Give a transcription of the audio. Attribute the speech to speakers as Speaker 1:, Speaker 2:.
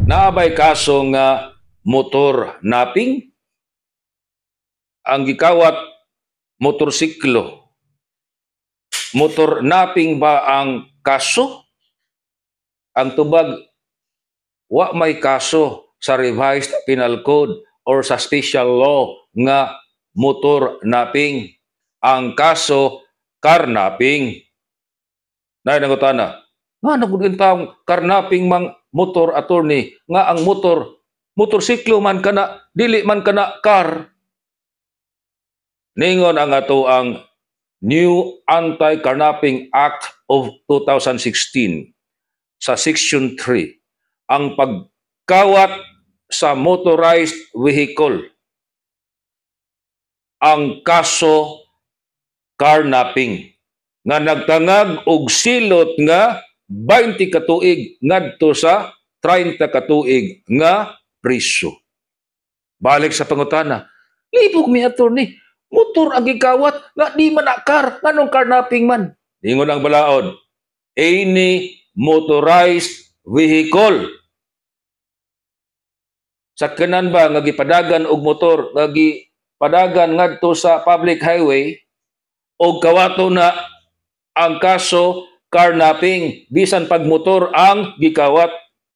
Speaker 1: Naa bay kaso nga motor napping? Ang gikawat motorsiklo. Motor napping ba ang kaso? Ang tubag, wa may kaso sa Revised Penal Code or sa special law nga motor napping. Ang kaso, carnapping. Nay nangutana, nga nagud taong carnapping mang motor, attorney, nga ang motor motorsiklo man kana, dili man kana car. Ningon ang ato ang New Anti-Carnapping Act of 2016 sa Section 3, ang pagkawat sa motorized vehicle, ang kaso carnapping nga nagtangag og silot nga 20 ka tuig ngadto sa 30 ka tuig nga priso. Balik sa pangutana, libog mi, attorney, motor ang gikawat nga di man na car, nganong carnapping man? Ingon ang balaod, any motorized vehicle. Sakyanan ba nga gipadagan og motor, nga gipadagan ngadto sa public highway og kawato na, ang kaso carnapping bisan pag motor ang gikawat.